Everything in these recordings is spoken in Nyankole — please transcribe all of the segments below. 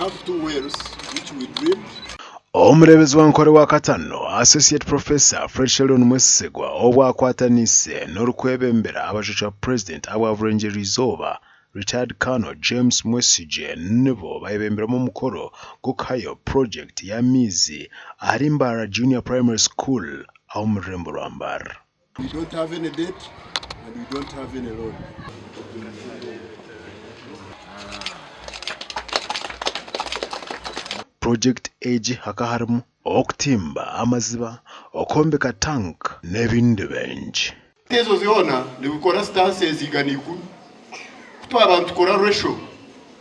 have two wells which we drilled. Omureeberezi wa Nkore wa Katano, Associate Professor Fred Sheldon Mwesigwa obu akwataniise n'orikwebembera abajwekyerwa Purezidenti ahabwa Burengyerwa Izooba, Retired Colonel James Mwesigye nibo bayebemberamu omukoro gw'okuhayo purogyekiti y'amaizi ahari Mbarara Junior Primary School ah'omu rurembo rwa Mbarara. We don't have any debt and we don't have any loan. Purogyekiti egi hakaba harimu okutimba amaziba, okwombeka tank n'ebindi bingi. Ezo zoona nibikora stances 110. Ku twaba nitukora ratio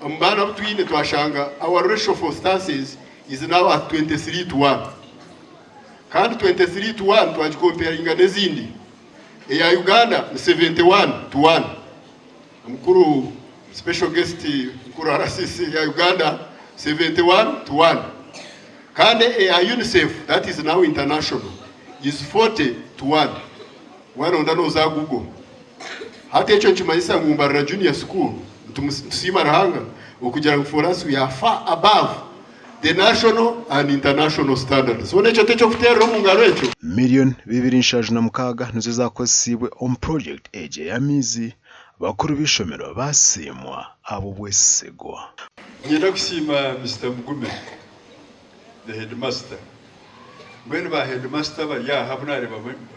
omu baana abu twine twashanga our ratio for stances is now at 23 to 1. Kandi 23 to 1 twagicomparinga n'ezindi, eya Uganda ni 71 to 1. Omukuru special guest mukuru RCC ya Uganda 71 to 1. Kandi eya UNICEF that is now international is 40 to 1. Waronda noza Google. Hati ekyo nikimanyisa ngu Mbarara Junior School nitusiima Ruhanga okugira ngu for us we are far above the national and international standards. Hoona ekyo t'eky'okuteerera omu ngaro ekyo? 2,076,000 nizo zaakozesiibwe omu purogyekiti egi ey'amaizi. Bakuru b'eishomero baasiimwa ahabw'obwesigwa. Niinyenda kusiima Mister Mugume, the headmaster. Mbwenu ba headmaster abari aha abu naareeba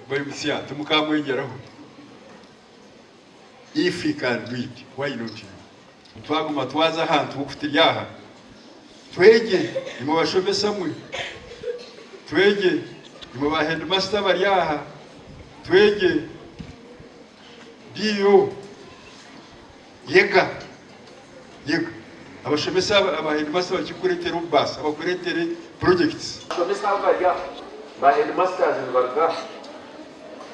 baimutsya timukaamwegyeraho? If he can do it, why not you? Twaguma twaza ahantu nk'oku turi aha, twegye imwe bashomesa mwe, twegye imwe ba headmaster abari aha, twegye DO, yega, yega. Abashomesa aba headmaster bakikureetera obubaasa, bakureetere projects. Abashomesa abari aha, ba headmasters nibaruga aha,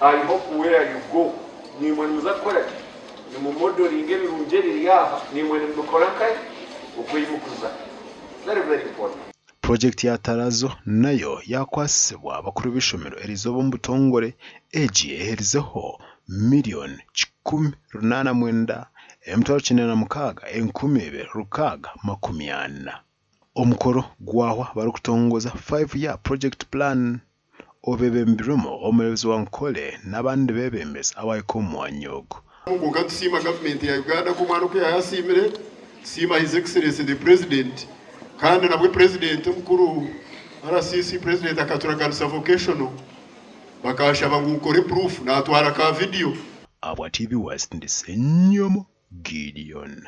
I hope where you go naimwe nimuza kukora ki? Nimu modellinga ebirungi ebiri aha, naimwe nimubikora nkahe? Okwimukiza. Very very important. Purogyekiti ya Tarazo nayo yaakwasibwa abakuru b'eishomero eriizooba omu butongore, egi eherizeho miriyoni 189 906 40. Omukoro gwahwa barikutongoza Five Year Project Plan obebembirwemu omureeberezi wa Nkore n'abandi beebembezi abahika omu mwanya ogu. Kwonka nitusiima gavumenti ya Uganda nk'omwana oku yaayasiimire, tusiima His Excellency the President kandi nabwe Purezidenti omukuru RCC Purezidenti akaturaganisa vocational bakanshaba ngu nkore proof naatwara ka video. Ahabwa TV West ndi Ssenyomo Gideon.